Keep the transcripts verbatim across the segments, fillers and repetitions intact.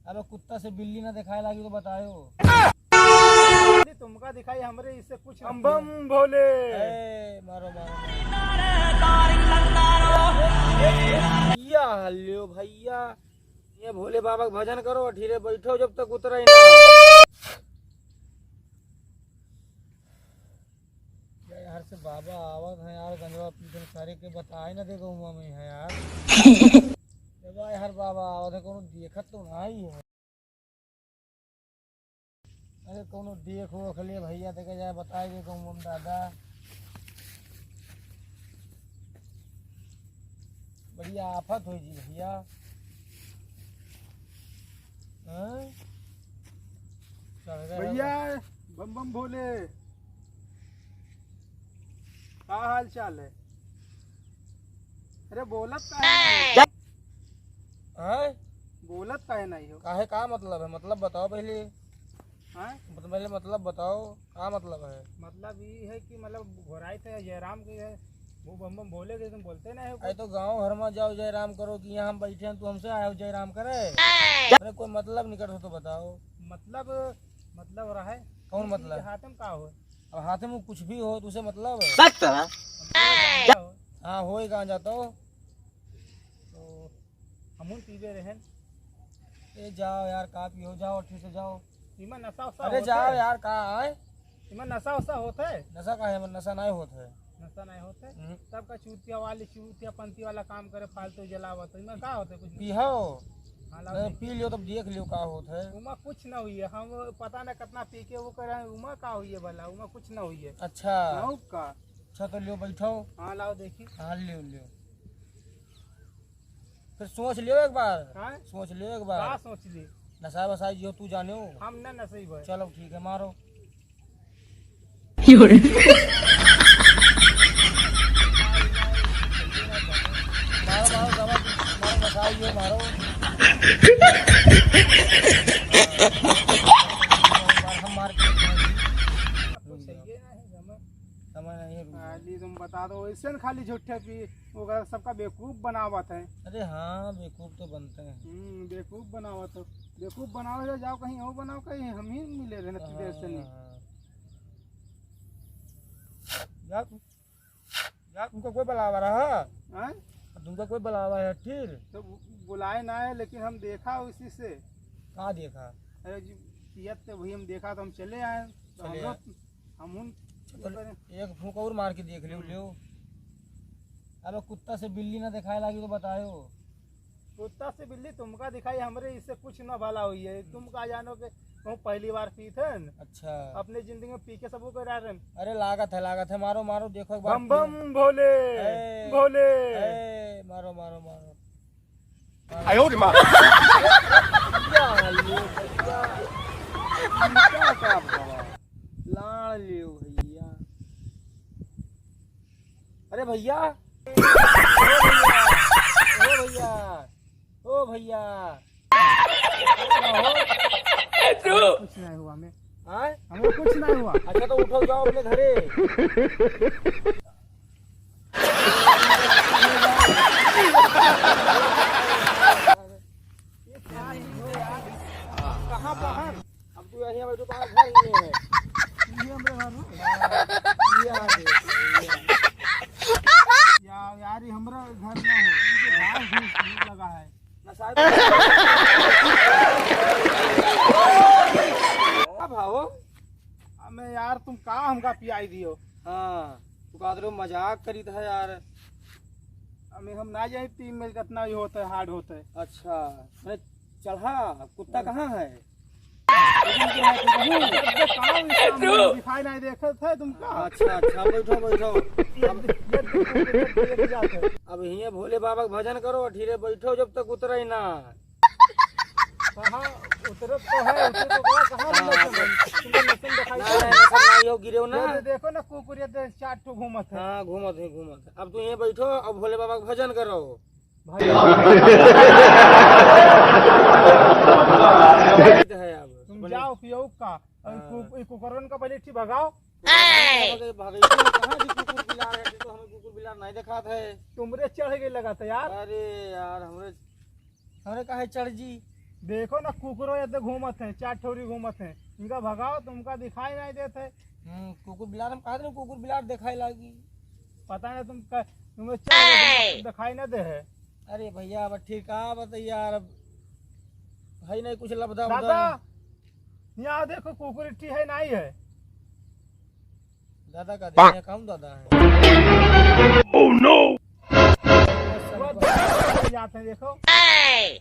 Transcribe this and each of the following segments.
अबे कुत्ता से बिल्ली ना देखाए लागी तो बतायो। तुमका दिखाई हमरे इससे कुछ बम बम भोले। ए, मारो, मारो, मारो। या हल्लो भैया, ये भोले बाबा का भजन करो, ठीरे बैठो जब तक उतरा ही ना। यार, हर से बाबा आवत है यार, गंजवा पीछे सारे के बताए ना देखो हुआ में है यार। ए भाई, हर बाबा आवत है, कोनो देखत तो ना ही है। अरे कोनो देख ओख ले भैया, देखे जाए बताए देखो हुआ में दादा। बड़ी आफत हो जी भैया। हाँ? चढ़ गए भैया, बम बम भोले, का हाल चाल है? अरे बोलत काहे नहीं हो? हैं? बोलत काहे नहीं हो? काहे, का मतलब है? मतलब बताओ पहले। हैं? मतलब पहले मतलब बताओ, का मतलब है? मतलब ई है कि मतलब घोराई थे जयराम के है, वो बम बम भोले के तुम बोलते नहीं हो। अरे तो गाँव भर में जाओ जयराम करो कि यहाँ हम बैठे हैं, तू हमसे आए हो जयराम करे? अरे कोई मतलब निकट हो तो बताओ। मतलब, मतलब रहा है कौन कि मतलब? हाथ में का हो? अब हाथ में कुछ भी हो, तुझे मतलब है? सच तरह। हमको क्या हो? हाँ, होए गांजा तो। तो हमहूँ पीबे रहन। ए, जाओ यार, का पियो, जाओ, ठीक से जाओ। इमा नशा वशा अरे होत जाओ है? यार, का आए? इमा नशा वशा होत है? नशा का है, नशा नहीं होत है। नशा नहीं होत है? हम्म। तब का चूतिया वाली, चूतिया पंती वाला काम करे, फालतू जलावा, तो इमा का होत है? कुछ नहीं। पीहो। हाँ, लाओ नहीं, देखी। पी लियो, तब देख लियो का होत है। उमा कुछ ना हुई है, हम पता ना कितना पी के वो करे हैं, उमा का हुई है भला, उमा कुछ ना हुई है। अच्छा। ना का? अच्छा, तो लियो, बैठो। हाँ, लाओ देखी। हाँ, लियो, लियो। फिर सोच लियो एक बार। हाँ? सोच लियो एक बार। का सोच ली? नशा वसाई जो तू जाने हो। हम ना नशई भाई। चलो ठीक है, मारो। मारो, मारो, दवा, मारो, नशा ये मारो। हम मार के कुछ है ना, है, समय। समय नहीं है, रुक जाओ। खाली तुम बता दो, ऐसे न खाली झूठे पी, ओकरा सबका बेवकूफ बनावत है। अरे हाँ, बेवकूफ तो बनते हैं। हम्म, बेवकूफ बनावत हो। बेवकूफ बनाओ, जाओ, जाओ कहीं और बनाओ, कहीं हम ही मिले रहे हाँ, देर से नहीं। हाँ। यार, यार, तुमको कोई बुलावा रहा? हाँ? तुमको कोई बुलावा है फिर? तो बु-, बुलाए ना है, लेकिन हम देखा उसी से। का देखा? अरे जी, पियत थे वही हम देखा तो हम चले आए। तो चले हमरो आए। हम उन चलो, एक फूंक और मार के देख लियो, हम्म। लियो। अब कुत्ता से बिल्ली ना दिखाए लागी तो बतायो। कुत्ता से बिल्ली तुमका दिखाई, हमरे इससे कुछ ना भला हुई है। तुम का जानो के हम पहली बार पी थे न। अच्छा। अपने जिंदगी में पी के सबको करा रहे हैं। अरे लागत है, लागत है, मारो, मारो, देखो एक बार बम पियो। बम भोले, ए, भोले। ए, मारो, मारो, मारो। आयो रे माँ। क्या हाल है, भैया? क्या काम है? लाड़ लियो भैया। अरे भैया, ओ भैया, ओ भैया, ओ भैया। कुछ नहीं हुआ हमें। हाँ? हमें कुछ नहीं हुआ। अच्छा तो उठो, जाओ अपने घरे। कहाँ बाहर? अब तू यहाँ बैठो, तुम्हारा घर ही नहीं है। ये हमारा घर है। हाँ, ये आ गए। या-, यार, ये हमारा घर ना हो, ये तो बाहर घूस लगा है। ना शायद। अब आओ। अबे यार, तुम का हमका पियाई दियो? हाँ, तू का तो मजाक करीत है यार। अबे हम ना जाए, तीन मील कितना ही होता है, हार्ड होता है। अच्छा, मैं चढ़ा, कुत्ता कहाँ है? लेकिन क्या है, तू कहीं? अबे कहाँ है इसका मुंह? दिखाई नहीं देखत है तुमका? अच्छा, अच्छा, बैठो, बैठो। ये, ये, ये, ये, ये जाते हैं। अब हियाँ भोले बाबा का भजन करो, ठीरे बैठो जब तक उतरे ना। कहाँ उतरत तो है, उतरत तो कहाँ, कहाँ हाँ, मिलत है? बस। तुमको नसन दिखाई ना, दे? ना, नसन नहीं हो, गिरे हो ना। ये दे-, देखो ना, कुकुर ये दे, चार ठो घूमत है। हाँ, घूमत है, घूमत है। अब तू यहाँ बैठो, अब भोले बाबा का भजन करो। भाई। है अब। तुम जाओ, पियो का। और हाँ। कु-, ये कुकुरन का पहले ठीक भगाओ। कुकुर भगाई, भगाई, कहाँ जी कुकुर बिलार है? तो हमें कुकुर बिलार नहीं दिखात है। तुमरे चढ़ गए लगा था यार। अरे यार, हमरे हमरे काहे चढ़ जी? देखो ना, कुकुरो ये तो घूमत है, चार ठौरी घूमत है, इनका भगाओ, तुमका दिखाई नहीं देत है। हम्म, कुकुर बिलार हम कहते ना, कुकुर बिलार दिखाई लागी। पता नहीं तुम क-, तुम्हें चल, तुमको दिखाई नहीं दे है। अरे भैया, अब ठीक है, बता यार, अब है नहीं कुछ लबदा उबदा। दादा, यहाँ देखो, कुकुर इट्ठी है, नहीं है। दादा का देखने कौन दादा है? Oh no! वो तो झाड़ा फिरे जाते हैं, देखो।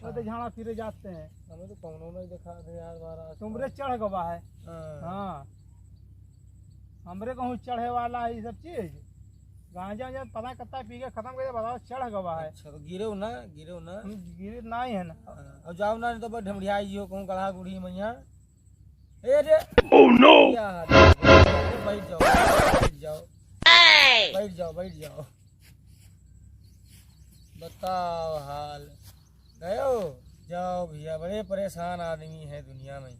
वो तो झाड़ा फिरे जाते हैं। हमें तो कौनो नहीं दिखा दे यार, बार आज तुमरे चढ़ गवा है। हाँ। हाँ। हमरे कहूँ चढ़े वाला है ये सब चीज। गांजा वांजा पता कत्ता पी के खत्म कर दे, बताओ, चढ़ गवा है। अच्छा, तो गिरे हो ना, गिरे हो ना। हम गिरे ना ही है ना। हाँ, और जाओ ना, नहीं तो बस ढमढ़िया आई हो कहूँ गढ़ा गुढ़ी मैया। ए रे। Oh no! क्या हाल है? बैठ जाओ, बैठ जाओ, बैठ जाओ, बैठ जाओ। बताओ हाल। गयो? जाओ भैया, बड़े परेशान आदमी है दुनिया में।